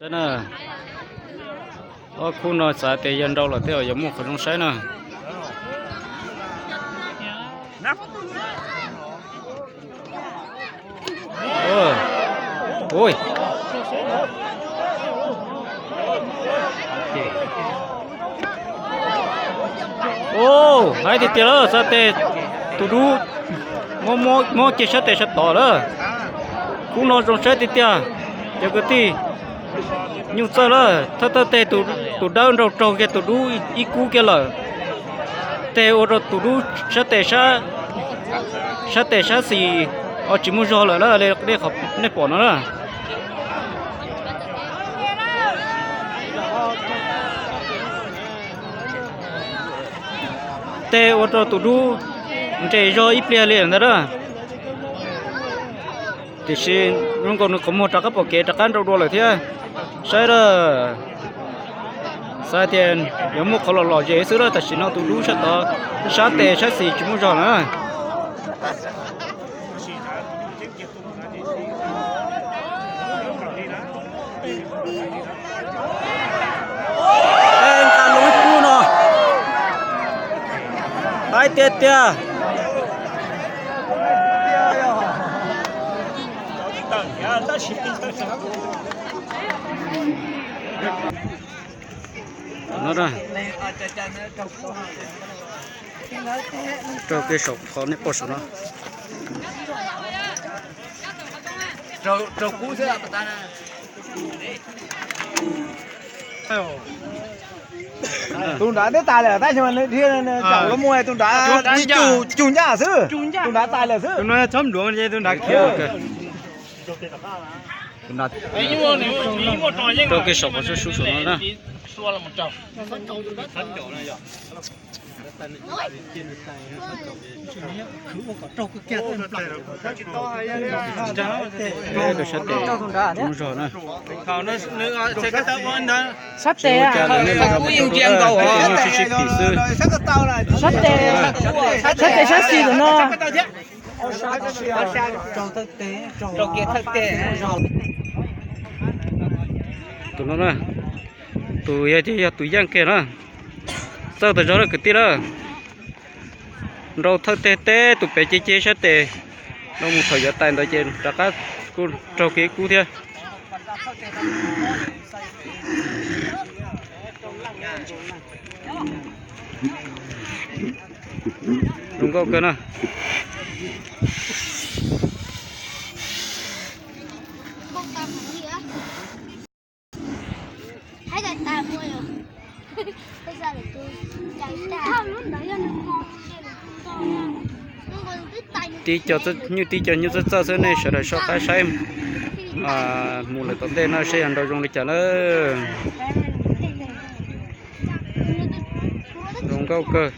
Saib na, ob khub no xav tias yog nrau lawm thiab yuav muaj qhov zoo saib na. Hais tiag tiag lawm, xav tes tus dub muab kiag sab tes sab tod lawm. Khub no zoo saib tiag tiag, cov kwv tij. Nyuj txawj lawm, thawj thawj tes tus dawb nrau raug kiag tus dub ib kub kiag lawm. Tes ua rau tus dub sab tes, sab tes sab xis os tsis muaj zog lawm na, li qhov nej pom no na. Tes ua rau tus dub nres zog ib pliag li ntawd na. Tiam sis zoo nkaus nws qhov muag rov qab pom kev rov qab nrau dua lawm thiab. Saib lawm, xav tias yuav muaj qhov lom lom zem xwb lawm, tam sim no tus dub sab tod, sab tes sab xis tsis muaj zog na. Nqa loo ib kub no, qaib tiag tiag. Raug kiag saum qhov nej pom saum no. Tus nrad twb tas lawm tab sis mas nws dhia, nws zaum los mus, tus nrad cug ncaj xwb, tus nrad tas lawm xwb. Tus nrad khiav. Raug kiag saum qhov sub sub saum no na. Sab tes, sab tes, sab tes sab xis tus no. Tus no na, tus yog ces yog tus yeej kiag na. Txawj tas zog lawm kwv tij lawm. Nrau thawj teg teb tus pem ceg ceg sab tes, nrau mus thaum yuav tais ntawd ces rov qab kuj raug kiag ib kub thiab. Zoo nkauj kawg na. Tib co, nyuj tib co nyuj txawj txawj xwb, nej sawv daws soj qab saib mus lawm tom ntej no seb yog nrau zoo li cas lawm. Zoo nkauj kawg.